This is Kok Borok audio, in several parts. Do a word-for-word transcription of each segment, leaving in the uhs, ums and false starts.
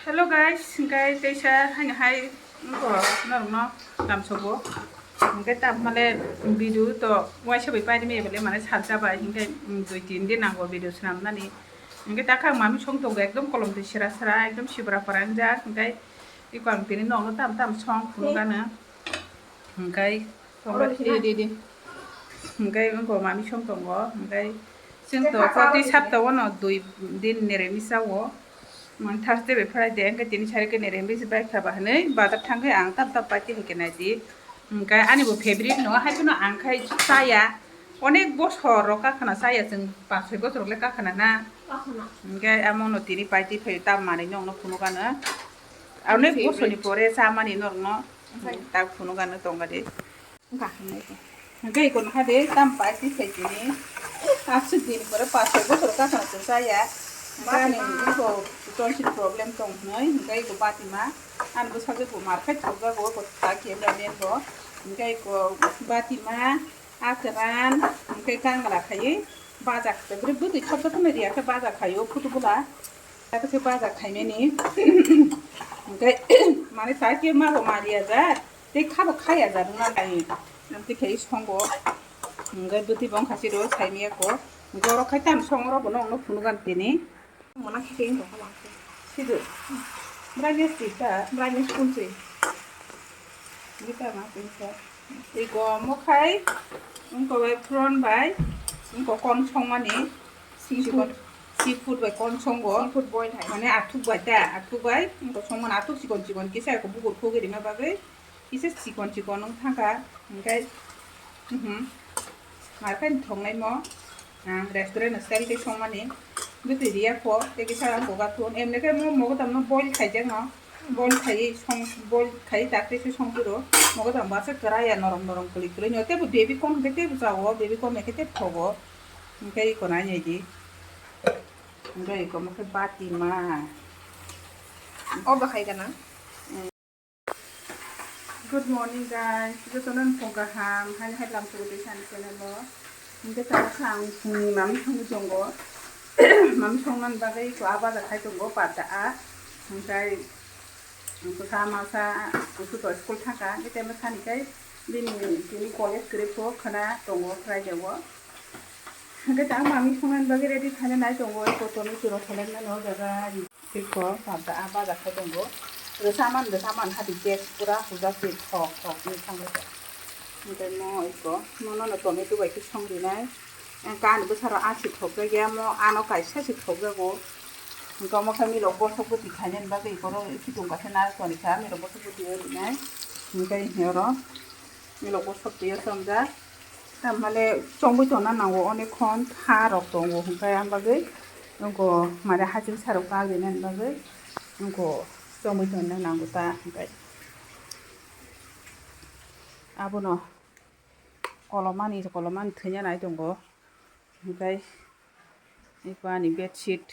Hello guys, hingkai teisa haino hai wngkha norokno tamsogo. Hingkai tamhale video to waisa bai paidi maya bole mane salsa bai hingkai dui tin din nango video swnamnani. Hingkai takha ang mami song tongo ekdom kolom twi sera sera ekdom sibra pora wngjak hingkai iko ang tini nokno tam tam song phunukgano. Hingkai tongo di di di. Hingkai wngkha mami song tongo. Hingkai chwng to proti sapta o no dui din niremi sao. Mon Thursday bai Friday hingkai tini sari khe niremi bai kha ba hinwi bazar thangkhe ang tap tap paiti hai khe naidi. Hingkai ani bo favorite no hai phano ang khai chaya. Onek bosor rok kakhana chaya chwng paanch soi bosor rok le kakhana na. Hingkai amo no tini paiti phai tam manwi nokno phunukgano. Onek bosor ni pore chamani nokno. Tak phunukgano tongga de. Hingke iko nokha de tam paiti sai tini. Aswk din pore paanch soi bosor kakhana chwng chaya. Hingke ani iko tonsil problem tong hinwi hingke iko batima. Ani bwsajwk bo mar khai thokjago iko ta khe ramen bo. Hingke iko batima, achran, hingke kangla khaiwi baja khe bwrwi bwtwi thopjak phano riya khe baja khaio phutu bwla. Khe baja khaimani. Hingke mane ta khe ma bo mar ya jak. Tei khabo khaya ja rwna nai. Amtwi khai songo. Hingke bwtwi bong khasi ro saimiyako. Borok khai tam songo ro bono phunukgani tini. Mona khe tei rok. Sidu. Brightness tita, brightness kunsi. Gita ma tei sa. Iko mokhai. Ungko bai phron bai. Ungko kon songmani. Seafood. Seafood bai kon songo. Seafood boil hai. Mane athuk bai ta, athuk bai. Ungko songmani athuk chikon chikon kisa ko bukur khogwi rima bagwi. Kisa chikon chikon wng thangkha, hingke, mhm, mar khai thongnaimo, ang restaurant style khe songmani, bwtwi riya kho, tei kisa ang koga thun, emni khe mo mogo tamno boil khaijakno, boil khaiwi song, boil khaiwi tak tei se song phiro, mogo tam bwsa kwraya norom norom kwlwi kwlwino, teibo baby corn hwnkhe teibo chao, baby corn hwnkhe tei thogo, hwnkhe iko nai nai di, hwnkhe iko mo khe bati ma. O bahai gana. Good morning guys, jotono phung kaham, hai hai lam sugu tei sani channel o. Hingke tamo sa ang phungni mami songwi tongo. Mami songna bagwi ko a baja khai tongo, pata a. Hingkai kusa masa kusu to school thangka, hingke temo sani kai bini tini college kwrwi po khana tongo Friday o. Hingke tang mami songna bagwi ready khaina nai tongo, eko tomato rok seleng mano jaga. Tiko pabda a baja khai tongo. Rwsa man, rwsa man hadi gas pura hujak se thok thok ni thangwi tongo. Hingke mo iko, mo nono tomato bai khe song rinai. Engka ani bwsaro a si thok jak ya, mo ano kaisa si thok jago. Hingke omo khe milok bosok bwtwi khainani bagwi iko ro kitung kaisa narwk toni kha, milok bosok bwtwi o rinai. Hingke hini oro milok bosok twi o chomjak. Tamhale chongwi tongna nango, onek khon tha rok tongo, hwnkhe ang bagwi nokgo mane haching sarok kagwi nani bagwi nokgo chongwi tongna nango ta, hwnkhe abono kolomani kolomani thwina nai tongo, hwnkhe eko ani bedsheet.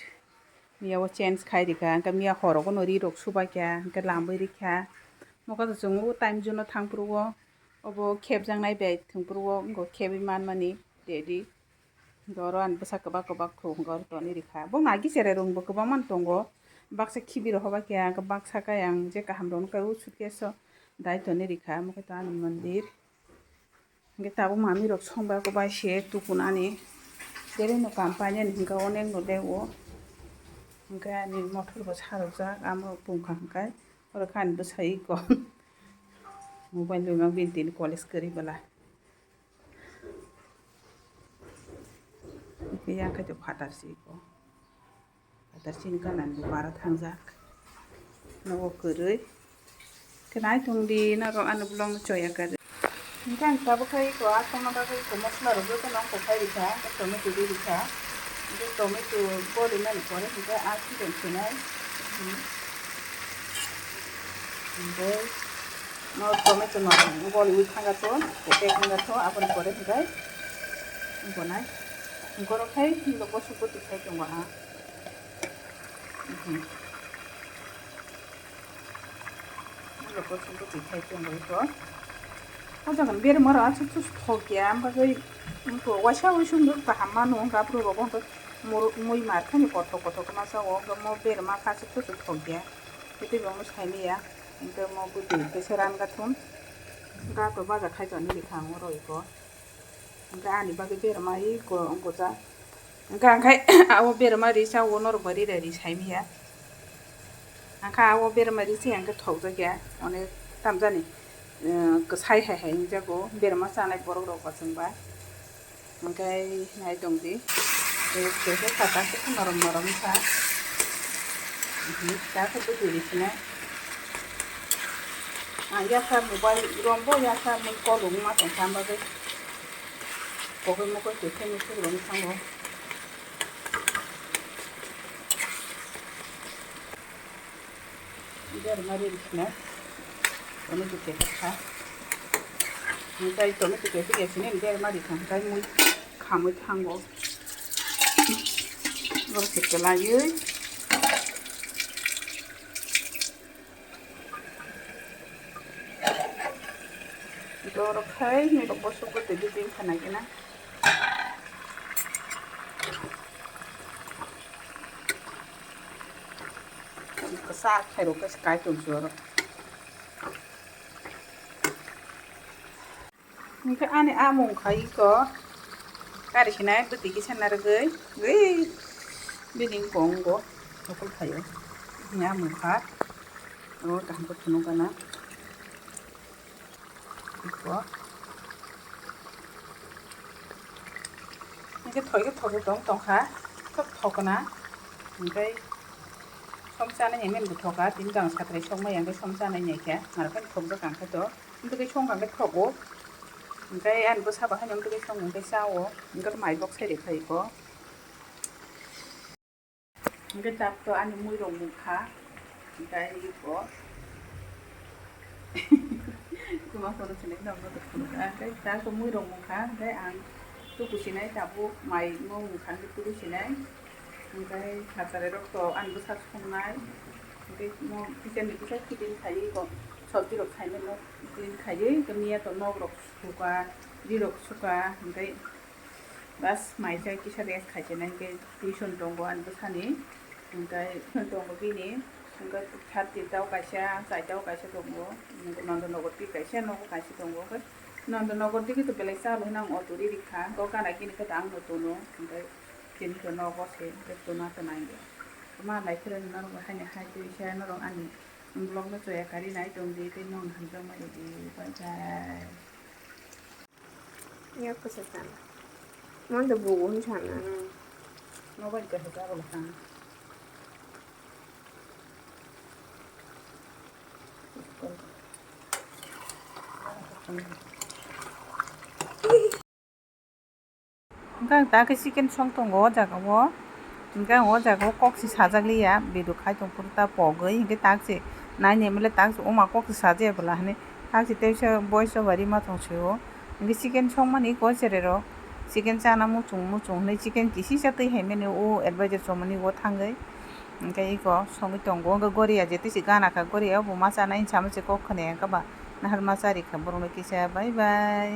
Miya o change khai rikha, hwnkhe miya horogo no ri rok subaikha, hwnkhe lamwi rikha. Nokha to chwng o time zone o thang phuru o, obo khepjaknai bai thwng phuru o, wngkha khebwi manmani ready. Hwnkhe oro ani bwsa kwbak kwbak thwng hwnkhe oro tonwi rikha. Bo nagi cherai rok bo kwbangma tongo, baksa khibi rok hobaikha, hwnkhe baksa khe ang je kaham rok nukha o suitcase o dai tonwi rikha, omo khe to ani mondir. Hingke tabuk mami rok songbai kok bai se tukunani. Tere no kam painani hingke onek no dego. Hingke ani motor bo sarokjak, amo bungkha hingke oro khe ani bwsai iko mobile bai ma bini tini college kwrwi bwla. Hingke yang khe to phatar se iko. Phatar chini gana ni bara thangjak. Nogo kwrwi. Khe nai tong di norok ani vlog no choya kwrwi. Hingke ang tabuk khai iko a songna bagwi iko mosola rok joto no ang kophai rikha, hingke tomato ri rikha. Hingke tomato goli nani pore hingke a chicken sinai. Hingke no tomato no goliwi thangkha to, kopek wngkha to, aboni pore hingke wngkha nai. Hingke oro khai hingke bosok bwtwi khai tongo a. Borok o songwi twi khai tongo iko. O jaga ni berma rok aswk thok ya, wng bagwi wngkha waisa waisa wngkha kaham mano, wngkha borok rok bo wngkha mui mar khani kothok kothok ma sa o, wngkha mo berma kha aswk thok ya. Tei bo saimaya, hingke mo bwtwi kisa ran gathum, ga to baja khai toni bikha mo roi ko. Hingke ani bagwi berma ri ko, wngkha. Hingke ang khai abo berma ri sa, o norok bai ri ri saimaya. Ang kha abo berma ri se ang khe thokjak ya, onek tamjani, eh, kwsai hai hai wngjago, berma chanai borok rok bo chwng ba. Hingke nai tong di, eh, khe khe kha ta khe norom norom kha. Mhm, ta khe bwtwi ri sinai. Ah, yakha mobile rombo yakha mui kolung ma tong kha bagwi. Kogwi mokol khe khe mui sugrung thango. Berma ri sina, tomato khe kha. Hingke tomato khe khe sini berma ri thang kai mui khamui thango. Boro khe kwlaiwi. Boro khai ni rok bo sugo tei bini khanai gana. Kwchak khairok khe se kai tong si oro. Hingke ani amung khai iko kari sinai bwtwi kisa narwgwi, ui, bini kong bo nokol phaio. Ani amung kha, o kaham khe phunuk gana. Iko. Hingke thoi khe thok tong tongkha, thok thok gana. Hingke som chanai himani bo thok kha, tini jang satrai sokmai hingke som chanai hingke, naro khe thok jak ang khe to. Hingke song kha khe thogo. Hingke ani bwsa bo haino hingke song hingke chao. Hingke mai bok sai rikha iko. Hingke tak to ani mui rok mungkha, hingke iko. Kuma kono sinai no no to phunukha, hingke tak to mui rok mungkha, hingke ang tuku sinai tabuk mai no mungkha, hingke tuku sinai, hingke sacharai rok to ani bwsa songnai, hingke mo kitchen ni kisa clean khaiwi iko, sabji rok khaimano clean khaiwi, hingke miya to nok rok suka, ri rok suka, hingke. Bas, mai chai kisa rest khai tongo, hingke tuition tongo ani bwsani, hingke tuition tongo bini, hingke thirty tao kaisa, chai tao kaisa tongo, hingke Nandanagar twi kaisa, nogo kaisa tongo, hingke Nandanagar twi khe to belai chalo hinwi ang auto ri rikha, hingke o gana gini khe to ang no tono, hingke tini to nogo se, hingke tona tona hingke ma naiphuru norok haino hai twi se norok ani vlog no choya kari nai tong di, tei nono hamjakma rw di, bye bye. Yak khe sana. Manda bugu hin sana. Mobile khe hwja bwla sana. Hwnkhe ang ta khe chicken song tongo o jaga o. Hingke ang o jaga o kok se sajak liya, video khai tong phuru ta pogwi, hingke tak se nai ni mole tak se oma kok se sajaya bwla hinui tak se tei se voice over rima tong se o. Hingke chicken songmani koi cherai rok chicken chana muchung muchung hinui chicken kisisa twi hai mani o advisor chomani o thangwi. Hingke iko songwi tongo, hingke goria je tei se gana kha, goria o bo ma chanai hinwi sama se kok khna ya khe ba nahar ma chari kha borok no kisa bye bye.